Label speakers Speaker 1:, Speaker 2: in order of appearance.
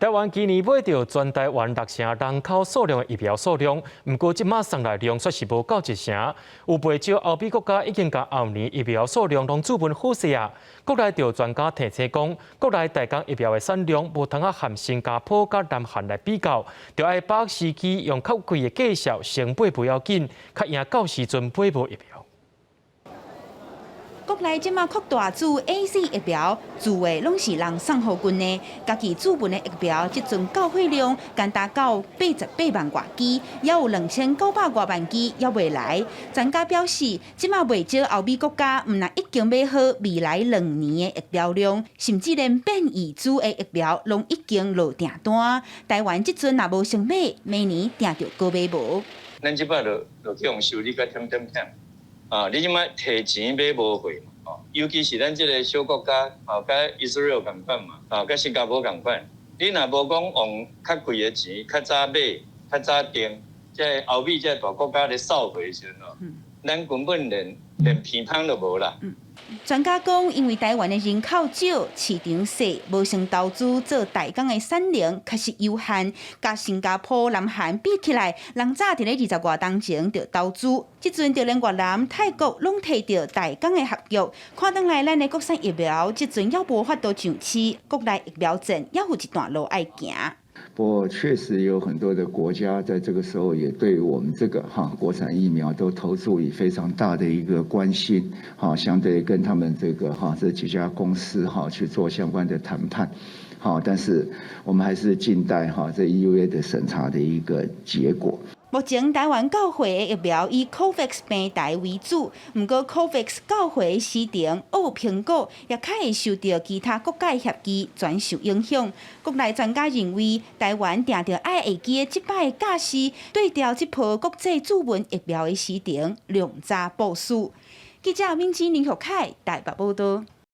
Speaker 1: 台灣今年買著全台灣六成人口數量的疫苗數量，毋過這馬送來量煞是無夠一成。有袂少歐美國家已經共後年疫苗數量攏注文好勢啊。國內著專家提醒講，國內代工疫苗的產量無通啊和新加坡佮南韓來比較，著愛把握時機用較貴的價數先買無要緊，較贏到時陣買無疫苗。
Speaker 2: 國內這馬擴大注 AZ 疫苗，注的攏是人送予阮的，家己注文的疫苗，這陣到貨量干焦到88萬外支，猶有2900外萬支猶未來。專家表示，這馬袂少歐美國家毋但已經買好未來2年的疫苗量，甚至連變異株的疫苗攏已經落訂單。台灣這陣若無先買，明年定著閣買無。
Speaker 3: 咱這擺就就去予修理甲忝忝忝。啊！你這擺提錢買無貨嘛？哦，尤其是咱這个小國家，哦，佮 Israel 仝款嘛，啊，佮新加坡仝款。你若無講用較貴的錢，較早買，較早訂，這歐美這大國家咧掃貨的時陣哦，咱根本連連鼻芳都無啦。
Speaker 2: 專家講，因為台灣的人口少，市場細，無先投資做代工的產能確實有限。佮新加坡、南韓比起來，人早佇咧二十外冬前就投資，這陣就連越南、泰國攏提著代工的合約。看轉來，咱的國產疫苗這陣猶無法度上市，國內疫苗戰猶有一段路愛行。
Speaker 4: 不過確實有很多的國家在這個時候也對我們這個哈國產疫苗都投注以非常大的一個關心，哈，相對跟他們這個哈這幾家公司哈去做相關的談判，好，但是我們還是靜待哈這 EUA 的審查的一個結果。
Speaker 2: 目前台灣到貨的疫苗以 COVAX 平台為主，毋過 COVAX 到貨的時程有評估，也較會受著其他國家的協議轉受影響。國內專家認為，台灣定著愛會記得這擺的架勢，對調這波國際注文疫苗的時程，量早部署。記者敏基林學凱台北報道。